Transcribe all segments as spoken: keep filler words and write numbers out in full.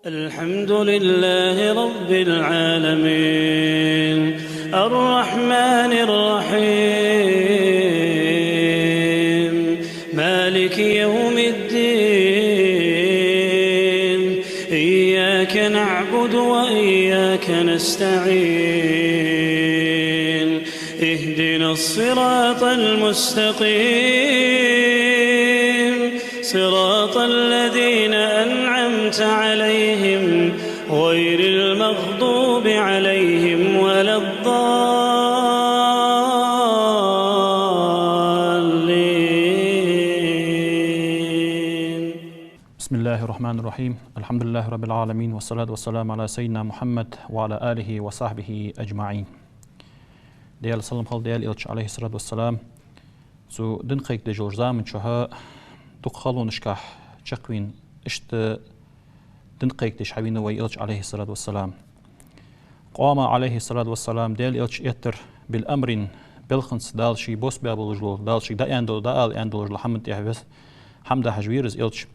الحمد لله رب العالمين، الرحمن الرحيم، مالك يوم الدين، إياك نعبد وإياك نستعين، اهدنا الصراط المستقيم، صراط الذين أنعمت عليهم، غير المغضوب عليهم ولا الضالين. بسم الله الرحمن الرحيم. الحمد لله رب العالمين، والصلاة والسلام على سيدنا محمد وعلى آله وصحبه أجمعين. Даьла салам хилда Даьла элча, عليه الصلاة والسلام, цу дин кхайкадеш йолча заман чухь дукха халонашкахь чакхвенна, иштта дин кхайкадеш хьавенав вай элча, عليه الصلاة والسلام. قام عليه الصلاة والسلام, Даьла элча эттар, بأمر, белханца, Дала ший бос баь болаш бола, Дала шийга дӀааьнна дола, дӀаала аьнна долаш дола хӀаман тӀехь вес-, хӀама дахьаш вера из элча.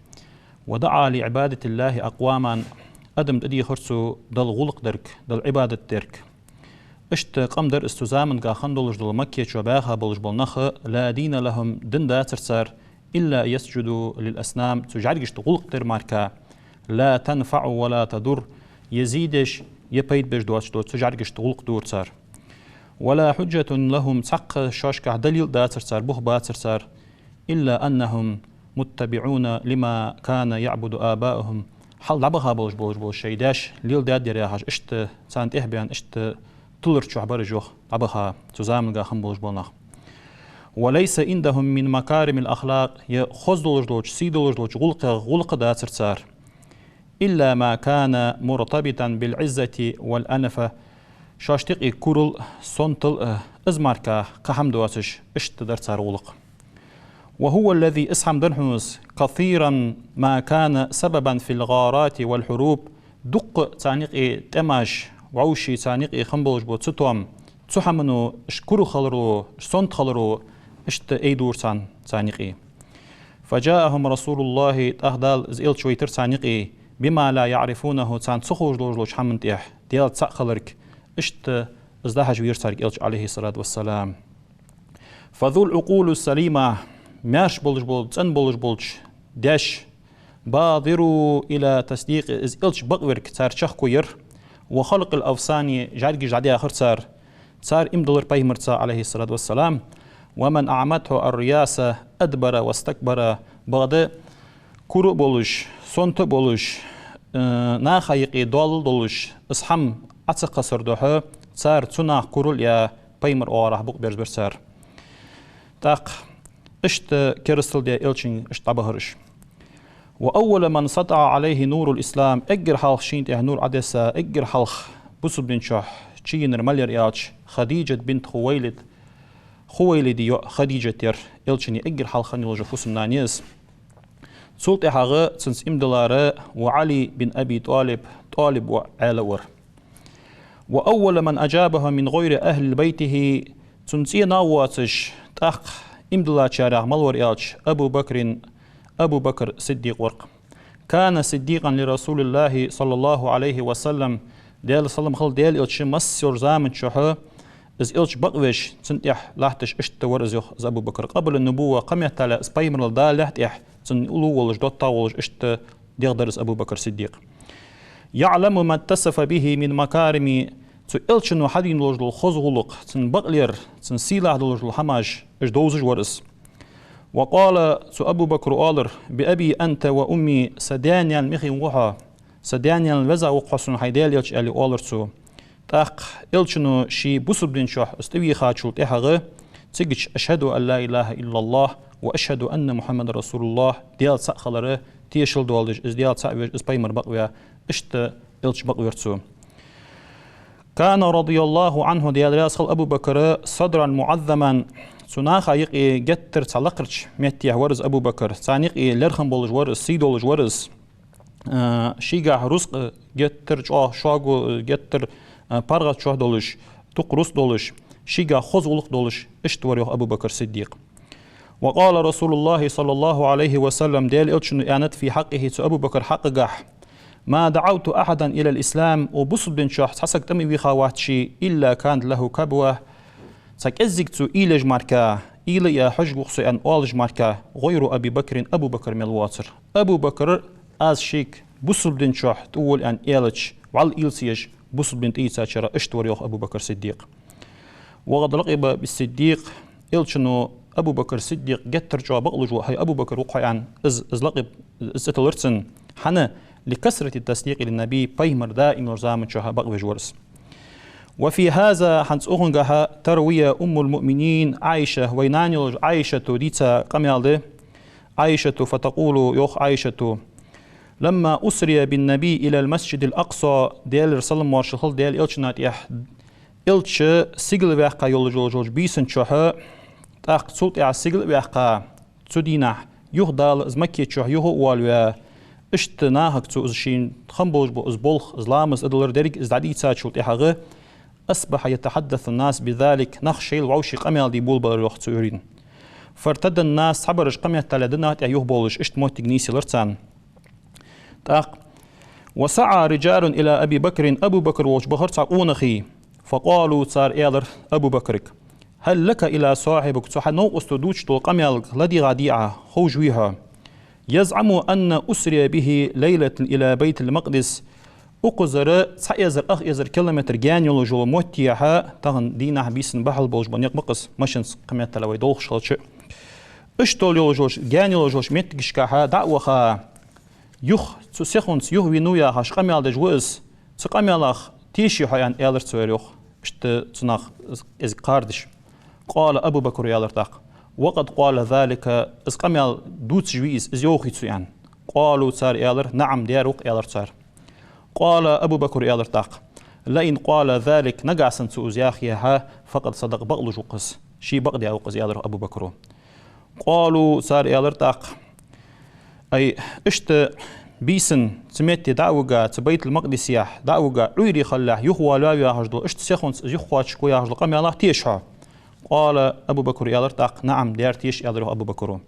ودعا لعبادة الله أقواما, адам тӀадийхар цо Далла гӀулакх дарга, Далла Ӏибадат дерга. Иштта къам дар из цу заманга хинна долаш дола Макке чу баьха болаш бола нах, لا دين لهم, дин дацар цар, إلا يسجدوا للأصنام, цу жӀаргашта гӀулакх дер мара, لا تنفع ولا تضر, е зе деш, е пайда беш доацаш дола цу жӀаргашта гӀулакх дора цар. ولا حجة لهم, цхьаккха шоашкахь далил дацар цар, бух бацар цар, إلا أنهم متبعون لما كان يعبد آباؤهم, хьалха дӀабаха болаш болаш бола шоай даьша леладаьдар яхаш, иштта царна тӀехьа баьнна, иштта тилар чухь бар уж, йоах, дӀабаха цу заманга хинна болаш бола нах. وليس عندهم من مكارم الأخلاق, е хоза долаш долча, сий долаш долча гӀулакхех гӀулакх дацар цар. إلا ما كان مرتبطا بالعزة والأنفة, шоашта юкъе курал, сонтал, из мара кхы хӀама доацаш, иштта дар цар гӀулакх. وهو الذي, из хӀама дар хьона из, كثيرا ما كان سببا في الغارات والحروب, дукха царна юкъе тӀемаш, вӀаший царна юкъе хинна болаш бола цатоам, цу хӀамано, иштта курал хиларо, иштта сонта хиларо, иштта айдора царна, царна юкъе. فجاءهم رسول الله, тӀаккха Дала из элча вайтар царна юкъе, بما لا يعرفونه, царна ца ховш долаш долча хӀаман тӀехь, Даьла цаӀ хиларга, иштта из дахьаш вера царга элча, عليه الصلاة والسلام. فذو العقول السليمة, маьрша болаш бола, цӀена болаш болча даьша, بادروا إلى تصديقه, из элча бакъверг цар чехка яр, وخلق الأوثان, жӀаргаш дӀадаьхар цар, цар иман диллар пайхамарца, عليه الصلاة والسلام. ومن أعمته الرياسة أدبر واستكبر, бакъда кура а болаш, сонта а болаш, э, наха юкъе доалл долаш, из хӀама Ӏо ца кхессар духьа, цар цу наха курал а яь, пайхамара оагӀорахьа букъ берзабир цар. ТӀаккха иштта керастал даь элчанга иштта дӀабахар уж. وأول من سطع عليه نور الإسلام, эггара хьалха шийна тӀехь нур Ӏодесса, эггара хьалха бусалба дина чухь чуенар мала яр аьлча, خديجة بنت خويلد, Хувайлида йоӀ Хадижат яр, элчана эггара хьалха хинна йолаш йола фусам-нана я из. Цул тӀехьагӀа цунца иман диллар وعلي بن أبي طالب, ТӀалиба воӀ Ӏаьла вар. وأول من أجابه من غير أهل بيته, цун цӀен нах воацаш, тӀаккха иман диллачарех мала вар аьлча, أبو بكر, Абу Бакр Сиддикъ вар-кх. كان صديقا لرسول الله صلى الله عليه وسلم, Даьла салам хилда Даьла элча массайолча заман чухь из элча бакъвеш, цунна тӀехь латташ иштта вар из, йоах, из Абу Бакр. قبل النبوة, кхыметтел из пайхамарал далалехь тӀехь, цунна уллув волаш, доттагӀа волаш, иштта дегӀ дар из Абу Бакр Сиддикъ. يعلم ما اتصف به من مكارم, цу элчано хьадена долаш дола хоза гӀулакх, цун бакълер, цун сийлахь долаш дола хӀамаш, уж довзаш вар из. وقال, цу Абу Бакра оалар: بأبي أنت وأمي, са даь-наьна мехий ва хьо, са даь-наьна веза ва хьо сона, хӀай Даьла элча, аьле оалар цо. ТӀаккха элчано ший бусалба дина чухь из тӀавийхачул тӀехьагӀа, цигача: أشهد أن لا إله إلا الله وأشهد أن محمدا رسول الله, Даьла цаӀ хилар тешал доаладеш, из Даьла цаӀ веш, из пайхамар бакъваь, иштта элча бакъвир цо. كان رضي الله عنه, Даьла раьза хилва Абу Бакр, صدرا معظما, цу наха юкъе геттара цхьа лакхарча меттехь вар из Абу Бакр, царна юкъе лерхӀам болаш вар из, сий долаш вар из. Э, шийгахь рузкъа геттара чӀоагӀа шога, геттара, э, паргӀата чу долаш, дукха рузкъа долаш, шийгахь хоза гӀулакх долаш, иштта вар, йоах, Абу Бакр Сиддикъ. وقال رسول الله صلى الله عليه وسلم, Даьла элчано аьннад في حقه, цу Абу Бакра хьакъагахь: ما دعوت أحدا إلى الإسلام, укх бусалба дина чу цхьа саг тӀа ма вийха вац ше, إلا كانت له كبوة, цхьа кӀеззига цо уйла еш мара, уйла а яь хьожаргва-кх со аьнна оалаш мара, غير أبي بكر, Абу Бакр мел воацар. Абу Бакр, аз шийга бусалба дина чу тӀавола аьнна аьлча, вӀалла уйла ца еш, бусалба дина тӀаийцачарех иштта вар йоах Абу Бакр Сиддикъ. وقد لقب بالصديق, Элчано Абу Бакр Сиддикъ геттара чӀоагӀа бакълуш ва, хӀай Абу Бакр ва-кх хьо аьнна, из, из лакъаб, из цӀи тиллар цунна. ХӀана? لكثرة تصديقه للنبي, пайхамар даим йолча заман чухь бакъвеш вар из. وفي هذا, хӀанз укхангахьа, تروي أم المؤمنين عائشة, вай нана йолаш Ӏайшата дийца къамаьл да. Ӏайшата, فتقول, йоах Ӏайшата: لما أسري بالنبي إلى المسجد الأقصى, Даьлера салам-моаршал хилда Даьла Элчанна тӀехь, Элча сигала ваьккха йолаш йолча бийсан чухь, тӀаккха цул тӀехьа сигала а ваьккха, цу дийнахьа юха Дала из Макка чухь юха а воалаваь, иштта нахага цо из шийна хам болаш бола из болх, из ламаз а далар, деррига из дӀадийцачул тӀехьагӀа, أصبح يتحدث الناس بذلك, нах шоайла вӀаший къамаьл де болабелар йоах цу уйрийна. فارتد الناس, цхьабараш къаметтале динах тӀехь юхабовлаш, иштта моттиг нийсъелар царна. ТӀаккха: وسعى رجال إلى أبي بكر, Абу Бакр волча бахар цхьа къонахий. فقالوا, цар аьлар Абу Бакрага: هل لك إلى صاحبك, цу хьа новкъосто дувцаш дола къамаьл ладийгӀа дий Ӏа, ховш вий хьо? يزعم أن أسري به ليلة إلى بيت المقدس. Укхазара цхьа эзар, ах эзар километр гаьна йолаш йола моттигехьа, тахан дийнахьа, бийсан бахьал болаш бола никъ ба-кх из, машенаца къаметтале вай долхаш хилча а, иштта йолаш йолча, гаьна йолаш йолча моттигашкахьа дӀа а ваха, юха цу сихонца юха вийнав яхаш къамаьл деш ва из, цу къамаьлах теший хьо аьнна аьлар цар йоах. Иштта цу наха из, из кхардаш. قال أبو بكر, аьлар тӀаккха: وقد قال ذلك, из къамаьл дувцаш вий из, из йоахий цо аьнна. قالوا, цар аьлар: نعم, дера ва-кх, аьлар цар. قال أبو بكر, аьлар тӀаккха: لئن قال ذلك, нагахьа санна цо из яхе хьа, فقد صدق, бакълуш ва-кх из. Ше бакъдаь ва-кх из, аьлар Абу Бакро. قالوا, цар аьлар тӀаккха: أي, иштта бийсан цу метте дӀа а вига, цу Байтул-Макъдисехь дӀа а вига, Ӏуйре хиллалехь юхавоалаваьв яхаш дола, иштта сихонца из юхакхоачаргва яхаш дола къамаьлах теший хьо? قال أبو بكر, аьлар тӀаккха: نعم, дера теший, аьлар йоах Абу Бакро.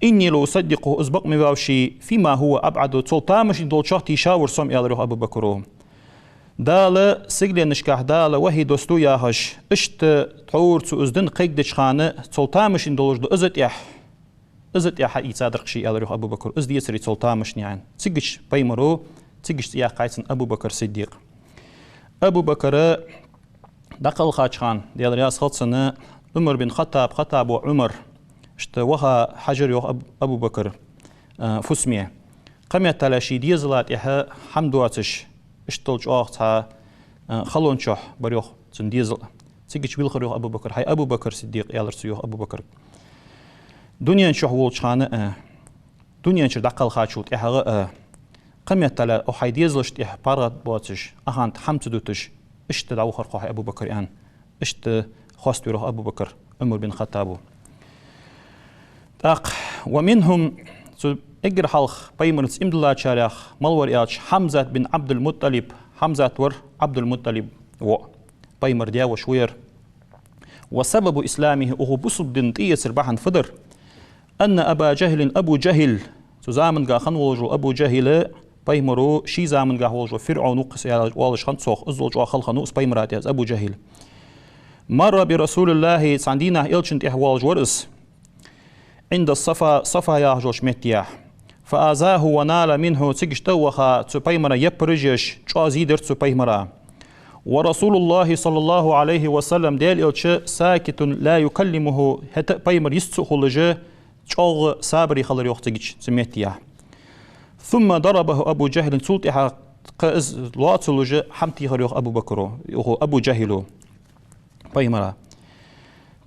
إني لأصدقه, из бакъ ма ваьв ше, فيما هو أبعد, цул тамашийна долчох тийша вар со-м, аьлар йоах Абу Бакро. Дала, сигаленашкахь Дала вахьи доссаду яхаш, иштта тхьовра цо из дин кхайкадеча хана, цул тамашийна долаш да из тӀехь, из тӀехь хьаийцадар-кх ше, аьлар йоах Абу Бакро, из децаре цул тамашийна аьнна. Цигача пайхамаро, цигача цӀи яьккхай цун Абу Бакр Сиддикъ. Абу Бакр дӀакхалхача хана, Даьла раьза хилва цунна, Ӏумар бин Хаттаб, Хаттаба воӀ Ӏумар, иштта ваха хьажар йоах Аб-, Абу Бакр, а, фусаме. Кхыметтел ший дезала тӀехьа хӀама доацаш, иштта долча оаха цхьа, а, халон чухь бар йоах цун дезал. Цигача вилхар йоах Абу Бакр. ХӀай Абу Бакр Сиддикъ, аьлар цо йоах Абу Бакр. Дунен чухь волча хана а, дунен чура дӀакхалхачул тӀехьагӀа а, кхыметтел укх хьай дезалашта тӀехьа паргӀата боацаш, аханта хӀама ца дуташ, иштта дӀавахар-кх хьо, хӀай Абу Бакр, аьнна. Иштта хоаставир йоах Абу Бакр Ӏумар бин Хаттабо. ТӀаккха, ومنهم, цу эггара хьалха пайхамарца иман диллачарех мала вар аьлча, Хьамзат бин Ӏабдул-МутӀалиб, Хьамзат вар Ӏабдул-МутӀалиба воӀ, пайхамара даь-воша ва ер. وسبب إسلامه, укхо бусалба дина тӀаэцара бахьан фу дар? أن أبا جهل, Абу ЖахӀил, цу заманга хинна волаш вола Абу ЖахӀил, пайхамаро ший заманга волаш вола ФирӀовн ва-кх из аьле оалаш хиннад цох, иззал чӀоагӀа хала хиннав из пайхамара тӀа, из Абу ЖахӀил. مر برسول الله, цхьан дийнахьа Элчанна тӀехьа воалаш вар из. عند الصفا, Сафа яхаш йолча меттехь. فآذاه ونال منه, цигача тӀа а ваха, цу пайхамара яппараш еш, чӀоагӀа зе дир цо пайхамара. ورسول الله صلى الله عليه وسلم, Даьла Элча, ساكت لا يكلمه, хӀаьта а пайхамар йист ца хулаш, чӀоагӀа сабаре хилар йоах цигача, цу меттехь. ثم ضربه أبو جهل, цул тӀехьагӀа кхы из лоа ца луш, хӀама техар йоах Абу Бакро, йоах Абу ЖахӀило. Пайхамара.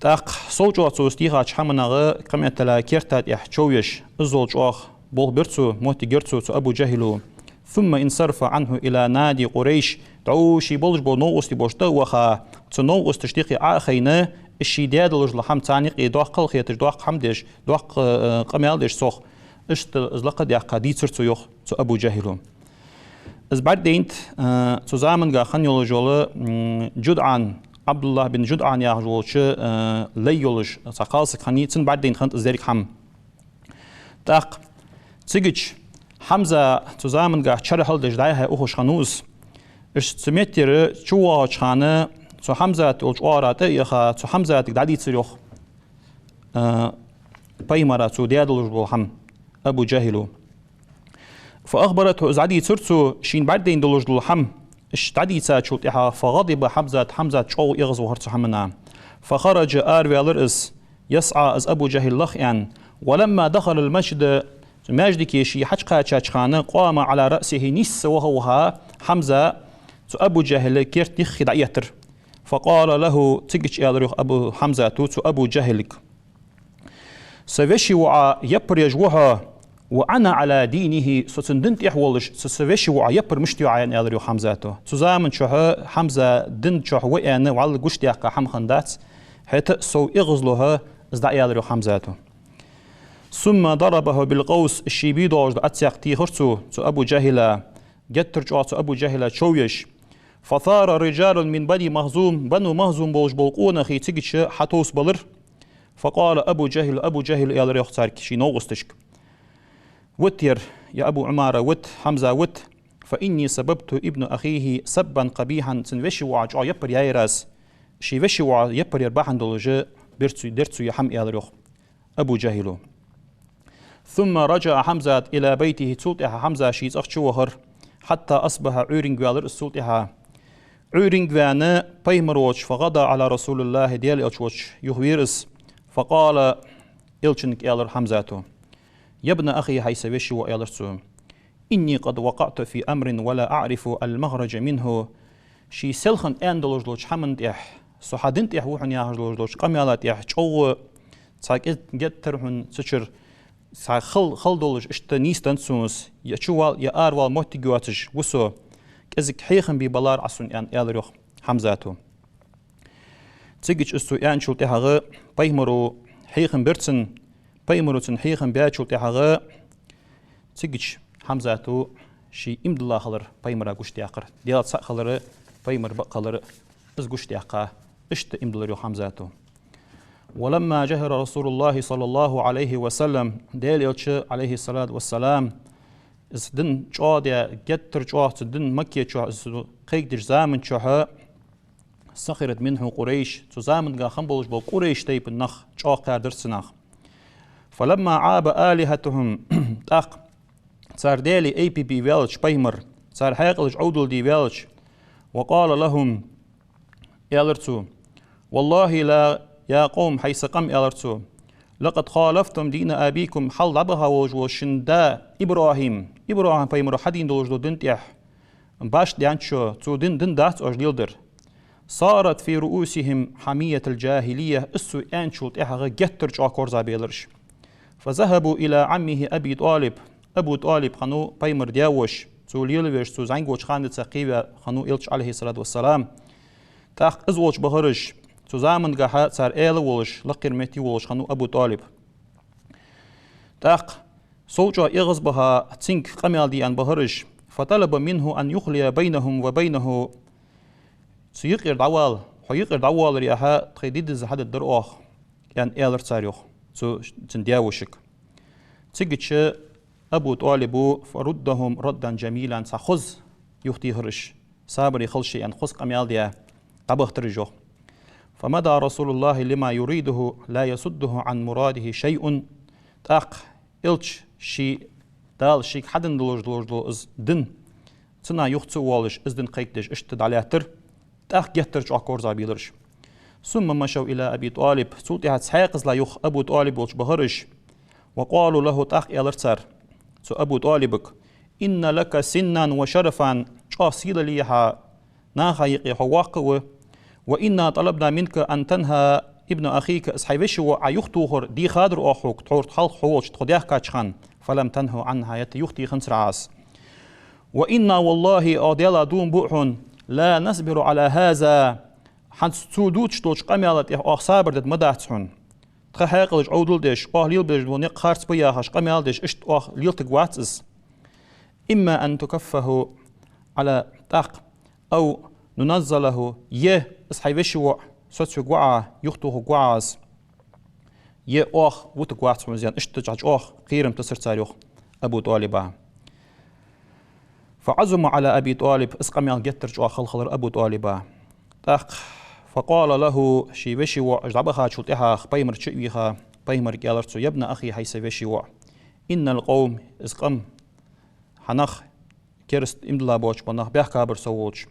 ТӀаккха сов чӀоагӀа цо из техача хӀаманга кхыметтел керта тӀехь чов еш, иззал чӀоагӀа болх бир цо, моттиг йир цо, цу Абу ЖахӀило. ثم انصرف عنه إلى نادي قريش. ДӀо ший болаш бола новкъостий болча тӀа а ваха, цу новкъосташта юкъе Ӏо а хайна, из ший даь долаш дола хӀама царна юкъе доккха хала хеташ, доккха хӀама деш, доккха, э, къамаьл деш цох, иштта из лакха а даьккха дийцар цо йоах цу Абу ЖахӀило. Из бӀаргадайнад, а, цу заманга хинна йолаш йола, м, ЖудӀан, Ӏабдуллахь бин ЖудӀан яхаш волча, а, лай йолаш цхьа кхалсаг хиннай, цунна бӀаргадайна хиннад из деррига хӀама. ТӀаккха цигача Хьамза цу замангахь чархьал деш дӀай-хьай ухаш хиннав из. Иштта цу меттера чувоагӀача хана цу Хьамзата йолча оагӀора тӀа а яха, цу Хьамзатага дӀадийцар йоах, а, пайхамара цо даь долаш дола хӀама, Абу Джахьила. فأخبرته, из дӀадийцар цо шийна бӀаргадайна долаш дола хӀама. Иштта дӀадийцачул тӀехьагӀа, فغضب حمزة, Хьамзат чӀоагӀа эгӀазвахар цу хӀаманна. فخرج, араваьлар из, يسعى, из Абу Джахьил лаха аьнна. ولما دخل المسجد, цу маьждиге ше хьачукхаьчача хана, قام على رأسه, нийсса ваха-ваха Хьамза цу Абу Джахьила керта юххе дӀаэттар. فقال له, цигача аьлар йоах Абу Хьамзата цу Абу Джахьилга: «Са веший воӀа яппар еш ва хьо, وأنا على دينه, со цун дина тӀехь волаш, са, са веший воӀа яппар мишта ю Ӏа?» — аьнна аьлар йоах Хьамзата. Цу заман чухь Хьамза дина чухь ва аьнна вӀалла гучадаьккха хӀама хиннадац, хӀаьта а сов эгӀазло хьо, из дӀааьлар йоах Хьамзата. ثم ضربه بالقوس, ший бе доагӀаш дола аццакх техар цо цу Абу Джахьила, геттара чӀоагӀа цу Абу Джахьила чов еш. فثار رجال من بني مخزوم, Бану Махзум болаш бола къонахий цигача хьатовсабелар. فقال أبو جهل, Абу Джахьила аьлар йоах царга, ший новкъосташка: «Вита ер, я Абу Ӏумара, вита, Хьамза, вита. فإني سببت ابن أخيه سبا قبيحا, цун веший воӀа чӀоагӀа яппар яьяр аз. Ший веший воӀа яппар яр бахьан долаш бир цо, дир цо ер хӀама», — аьлар йоах Абу Джахьила. ثم رجع حمزة إلى بيته, цул тӀехьагӀа Хьамза ший цӀагӀа чувахар, حتى أصبح, Ӏуйранга ваьлар из цул тӀехьагӀа. Ӏуйранга ваьнна, пайхамар волча, فغدا على رسول الله, Даьла Элча волча юхавера из. فقال, Элчанга аьлар Хьамзата: «يا ابن أخي, хӀай са веший воӀ, — аьлар цо, — إني قد وقعت في أمر ولا أعرف المخرج منه». Ший селхан аьнна долаш долча хӀаман тӀехь, со хьа дина тӀехь ва хьона яхаш долаш долча къамаьла тӀехь чӀоагӀа цхьа кӀе-, геттара хьона цу чура цхьа хала, хала долаш иштта нийсденнад сона из, я чувала, я аравала моттиг йоацаш ва со, кӀезига хьехам бе балар Ӏа сона, аьнна, аьлар йоах Хьамзата. Цигача из цо аьнначул тӀехьагӀа, пайхамара хьехам бир цунна, пайхамара цунна хьехам баьчул тӀехьагӀа, цигача Хьамзата ший иман дилла хилар пайхамара гучадаьккхар, Даьла цаӀ хилар, пайхамар бакъ хилар, из гучадаьккха, иштта иман диллар йоах Хьамзата. ولما جهر رسول الله صلى الله عليه وسلم, Даьла Элча, عليه الصلاة والسلام, из дин чӀоагӀа даь, геттара чӀоагӀа цу дин Макка чухь из кхайкадеча заман чухь, سخرت منه قريش, цу замангахь хинна болаш бола Къурайш тайпан нах чӀоагӀа кхаьрдар цунах. فلما عاب آلهتهم, тӀаккха цар даьлий айпе бе ваьлча пайхамар, цар хьаькъалаш Ӏовдал де ваьлча, وقال لهم, аьлар цо: «والله لا يا قوم, хӀай са къам, — аьлар цо, — لقد خالفتم دين أبيكم, хьалха дӀабаха волаш вола шун да ИбрахӀим, ИбрахӀим пайхамара хьадена долаш дола дин тӀехь башха даьннад шо, цо дин, дин дац оаш леладер». صارت في رؤوسهم حمية الجاهلية, из цо аьнначул тӀехьагӀа геттара чӀоагӀа корзагӀбелар уж. فذهبوا إلى عمه أبي طالب, Абу ТӀалиб хиннав пайхамара даь-воша, цо лелавеш, цо зӀамига волча хана денз кхеваь хиннав Элча, عليه الصلاة والسلام. ТӀаккха из волча бахар уж, цу замангахь цар аьла волаш, лакхера метте волаш хиннав Абу ТӀалиб. ТӀаккха сов чӀоагӀа эгӀазбаха, цунга къамаьл де аьнна бахар уж. فطلب منه أن يخلي بينهم وبينه. Цу юкъера дӀавала, хьо юкъера дӀавоаларгахьа, тхоай ди-деза хьадергдар оаха, аьнна, аьлар цар йоах цу, цун даь-вошага. Цигача Абу ТӀалиба: «فردهم ردا جميلا», цхьа хоза юхатехар уж, сабаре хила шоаш, аьнна, хоза къамаьл даь, дӀабахийтар уж йоах. فمضى رسول الله لما يريده لا يصده عن مراده شيء. ТӀаккха Элча ший, Дала шийга хьадена долаш, долаш дола из дин, цунна юха ца воалаш, из дин кхайкадеш, иштта дӀалаьттар, тӀаккха геттара чӀоагӀа корзагӀбелар уж. ثم مشوا إلى أبي طالب. Цул тӀехьагӀа цхьаькхаза юха Абу ТӀалиб волча бахар уж. وقالوا له, тӀаккха аьлар цар цу Абу ТӀалибага: «إن لك سنا وشرفا, чӀоагӀа сийле я хьа, наха юкъе хьо воккха ва. وإنا طلبنا منك أن تنهى ابن أخيك, из хьай веший воӀ Ӏа юхатохар дехадар оаха хьога, тхьовра хьалха хьо волча тхо даьхкача хана, فلم تنه عنه, хӀаьта юхатеханзар Ӏа из. وإنا والله, оаха Даьлах дув буъ хьона, لا نصبر على هذا, хӀанз цо дувцаш долча къамаьла тӀехь оаха сабар дергда ма дац хьона. Тха хьаькъалаш Ӏовдал деш, оаха лелабеш бола никъ харц ба яхаш къамаьл деш, иштта оаха лелийтаргвац из. إما أن تكفه على, тӀаккха, أو ننزله, е из хьай веший воӀ соцавергва Ӏа, юхатохаргва Ӏа из, е оаха вутаргвац хьона из», — аьнна, иштта чӀоагӀа кхерам тесар цар йоах Абу ТӀалиба. فعظم على أبي طالب, из къамаьл геттара чӀоагӀа хала хилар Абу ТӀалиба. ТӀаккха, فقال له, ший веший воӀ уж дӀабахачул тӀехьагӀа, пайхамар чу а вийха, пайхамарга аьлар цо: يا ابن أخي, хӀай са веший воӀ, إن القوم, из къам, хьа нах, кераста иман дилла боацаш бола нах баьхкабар со волча.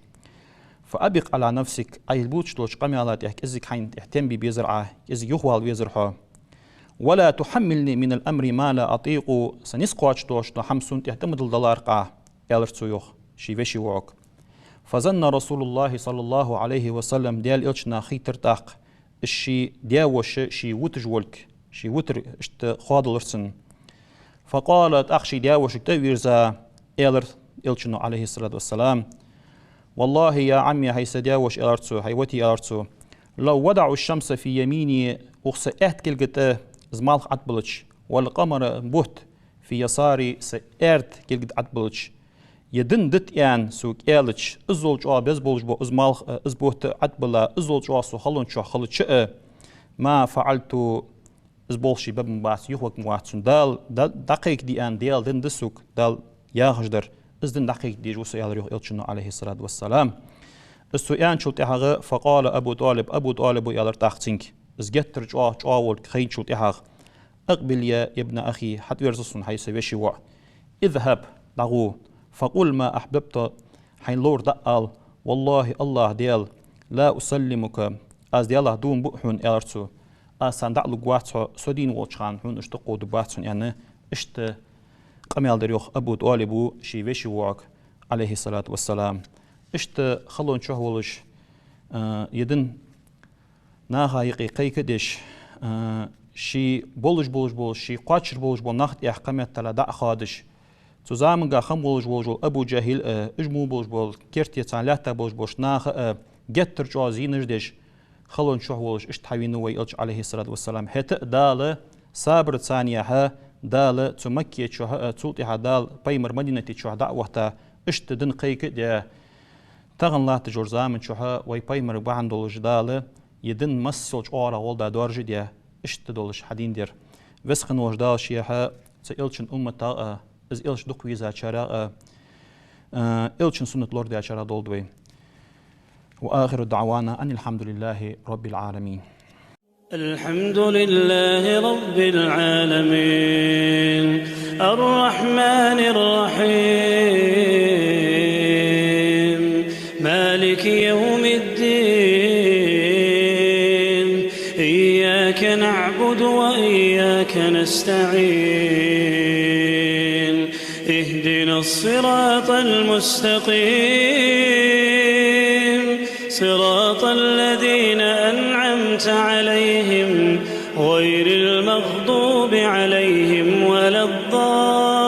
فأبق على نفسك, Ӏа лелабувцаш долча къамаьла тӀа кӀезига хьайна тӀа тем бе безар Ӏа, кӀезига юхавала везар хьо. ولا تحملني من الأمر ما لا أطيق, са низ кхоачаш долаш дола хӀама сона тӀа тӀа ма дилла далар Ӏа, аьлар цо юха ший веший воӀага. فظن رسول الله صلى الله عليه وسلم, Даьла Элчанна хийтар тӀаккха, из ший даь-воша ший вуташ волга, ший вутар иштта хоадалар цунна. فقال, тӀаккха ший даь-вошага тӀа а вийрза, аьлар Элчано, عليه الصلاة والسلام: والله يا عمي, хӀай са даь-воша, аьлар цо, хӀай вати, аьлар цо, لو وضعوا الشمس في يميني, укх са аьтта кулга тӀа из малх Ӏобиллача, والقمر, бутт, في يساري, са аьрда кулга тӀа Ӏобиллача, е дин дита аьнна сога аьлча, иззал чӀоагӀа беза болаш бола из малх а, из бутт а Ӏобилла, иззал чӀоагӀа со халон чу хилча а, ما فعلت, из болх ше бергбац, бац, юхавергвац цунна. Дала да-, дӀакхайкаде аьнна, Даьла дин да сога, Дала яхаш дар, из дин дӀакхайкаде дезаш ва со, аьлар юха Элчано, عليه الصلاة والسلام. Из цо аьнначул тӀехьагӀа, فقال أبو طالب, Абу ТӀалиба аьлар тӀаккха цунга, из геттара чӀоагӀа, чӀоагӀа волга хайначул тӀехьагӀа: أقبل يا ابن أخي, хьатӀаверза сона, хӀай са веший воӀ. اذهب, дӀагӀо, فقل ما أحببت, хьайна ловр дӀаала, والله, АллахӀ Даьла, لا أسلمك, аз Даьлах дув буъ хьона, аьлар цо, аз царна дӀалургвац хьо, со дийна волча хана хьона иштта кховдаш бац хьона, аьнна, иштта къамаьл дир юха Абу ТӀалиба ший веший воӀага, عليه الصلاة والسلام. Иштта халон чу волаш, а, е дин наха юкъе кхайка а деш, а, ше болаш болаш бола, ше кхоачаш болаш бола нах тӀехьа кхаметтала дӀа а хоадаш, цу заманга хам болаш волаш вола Абу ДжахӀил а, уж мо болаш бола, керте царна лаьтта болаш болча наха а геттара чӀоагӀа зийнаш деш, халон чу волаш иштта хьавенав вай Элча, عليه الصلاة والسلام. ХӀаьта а Дала сабар царна яьха, Дала цу Макке чу а, цул тӀехьа Дала пайхамар Мадинате чу дӀа а вахийта, иштта дин кхайка а даь, тахан латташ йолча заман чу вай пайхамар бахьан долаш Дала е дин массайолча оагӀорахьа гӀолла доаржадаь, иштта долаш хьадийна дар. Веза хинна волча Дала шийх цу Элчан умматах а, из Элча дукха везачарех а, а, Элчан суннат лорадечарех долда вай. وآخر دعوانا أن الحمد لله رب العالمين. الحمد لله رب العالمين. الرحمن الرحيم. مالك يوم الدين. إياك نعبد وإياك نستعين. اهدنا الصراط المستقيم. صراط الذين أنعمت عليهم غير المغضوب عليهم ولا الضالين.